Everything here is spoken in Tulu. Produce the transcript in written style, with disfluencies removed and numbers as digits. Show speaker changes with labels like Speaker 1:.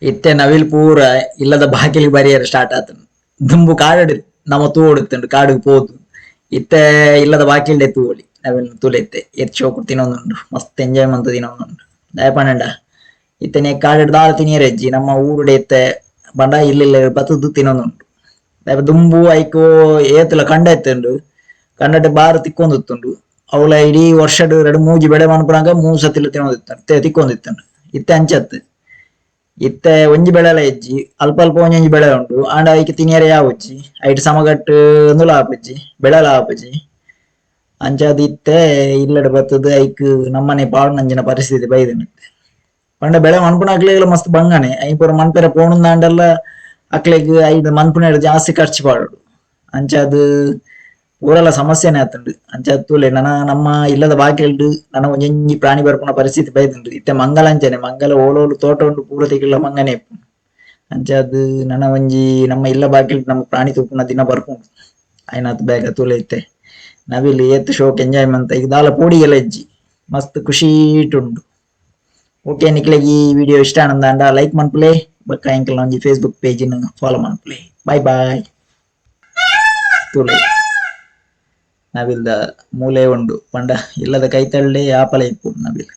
Speaker 1: ಇತ್ತೆ ನವಿಲ್ ಪೂರ ಇಲ್ಲದ ಬಾಕಿಲ್ ಬರಿಯೆರೆ ಸ್ಟಾರ್ಟ್ ಆತುಂಡು. ದುಂಬು ಕಾಡ್ ನಮ ತೂವೊಡಿತ್ತುಂಡು ಕಾಡುಗ್ ಪೋದು. ಇತ್ತೆ ಇಲ್ಲದ ಬಾಕಿಲ್ಡೆ ತೂವೊಲಿ ನವಿಲ್ ತೂಲೆ ಇತ್ತೆ ಏತ್ ಶೋಕುಡು ತಿನೊಂದುಂಡು ಮಸ್ತ್ ಎಂಜಾಯ್ ಮಂತ್ ತಿನೊಂದುಂಡು. ದಾಯೆ ಪಂಡ ಇತ್ತೆ ಕಾಡುಡು ದಾಲ ತಿನಿಯೆರೆ ಇಜ್ಜಿ ನಮ್ಮ ಊರುಡೆ ಇತ್ತೆ ಪಂಡ ಇಲ್ಲ್ ಇಲ್ಲಗ್ ಬತ್ತುದು ತಿನೊಂದುಂಡು. ದಾಯೆ ದುಂಬು ಐಕ್ ಏತ್ಲ ಕಂಡ ಇತ್ತುಂಡು ಕಂಡಡ್ ಬಾರ್ ತಿಕ್ಕೊಂದಿತ್ತುಂಡು ಅವ್ಲ ಇಡೀ ವರ್ಷಡ್ ರಡ್ಡ್ ಮೂಜಿ ಬೆಳೆ ಮನ್ಪುನಗ ಮೂಜಿ ಸರ್ತಿಲ ತಿನೊಂದಿತ್ತುಂಡು ತಿಕ್ಕೊಂದಿತ್ತುಂಡು ಇತ್ತೆ ಅಂಚತ್ತ್. ಇತ್ತೆ ಒಂಜಿ ಬೆಳೆಲ ಇಜ್ಜಿ ಅಲ್ಪ ಅಲ್ಪ ಒಂಜೊಂಜಿ ಬೆಳೆ ಉಂಡು ಆಂಡ ಐಕ್ ತಿನಿಯೆರೆ ಯಾವುಜಿ ಐಟ್ ಸಮಗಟ್ಟ್ ಉಂದುಲ ಆಪುಜಿ ಬೆಳೆಲ ಆಪುಜಿ. ಅಂಚಾದ್ ಇತ್ತೆ ಇಲ್ಲಡ್ ಬತ್ತುದು ಐಕ್ ನಮ್ಮನೆ ಪಾಡುನಂಚಿನ ಪರಿಸ್ಥಿತಿ ಬೈದ್ಂಡ್. ಪಂಡ ಬೆಳೆ ಮನ್ಪುನಕ್ಲೆಗ್ಲ ಮಸ್ತ್ ಬಂಗನೆ ಐನ್ ಪೂರ ಮನ್ಪೆರೆ ಪೋವೊಡುಂದಾಂಡಲ ಅಕ್ಲೆಗ್ ಐಟ್ ಮನ್ಪುನೆಡ್ ಜಾಸ್ತಿ ಖರ್ಚು ಪಾಡೊಡು. ಅಂಚಾದ್ ಪೂರಲ ಸಮಸ್ಯೆನೆ ಆತುಂಡು. ಅಂಚಾದ್ ತೂಲೆ ನನ ನಮ್ಮ ಇಲ್ಲದ ಬಾಕಿಲ್ಡ್ ನನ ಒಂಜೊಂಜಿ ಪ್ರಾಣಿ ಬರ್ಪುನ ಪರಿಸ್ಥಿತಿ ಬೈದುಂಡು. ಇತ್ತೆ ಮಂಗಲ ಅಂಚನೆ ಮಂಗಲ ಓಲೋಲು ತೋಟ ಉಂಡು ಪೂರ ತಿಕುಲ ಮಂಗನೆ ಇಪ್ಪುಂಡು. ಅಂಚಾದ್ ನನ ಒಂಜಿ ನಮ್ಮ ಇಲ್ಲ ಬಾಕಿಲ್ಡ್ ನಮ ಪ್ರಾಣಿ ತೂಪುನ ದಿನ ಬರ್ಪುಂಡು. ಆಯಿನಾತ್ ಬೇಗ ತೂಲೆ ಇತ್ತೆ ನವಿಲ್ ಏತ್ ಶೋಕ್ ಎಂಜಾಯ್ ಮಂತ ಇಗ್ ದಾಲ ಪೋಡಿಗೆಲ ಇಜ್ಜಿ ಮಸ್ತ್ ಖುಷೀಟ್ ಉಂಡು. ಓಕೆ ನಿಕ್ಲೆಗ್ ಈ ವಿಡಿಯೋ ಇಷ್ಟ ಆಂಡ ಲೈಕ್ ಮನ್ಪುಲೆ ಬೊಕ್ಕ ಎಂಕಲ್ನ ಒಂಜಿ ಫೇಸ್ಬುಕ್ ಪೇಜ್ ನ್ ಫಾಲೋ ಮನ್ಪುಲೆ. Bye bye. ತೂಲೆ ನವಿಲ್ದ ಮೂಲೆ ಉಂಡು ಪಂಡ ಇಲ್ಲದ ಕೈತಲ್ಡೆ ಯಾಪಲ ಇಪ್ಪುಂಡು ನವಿಲ್.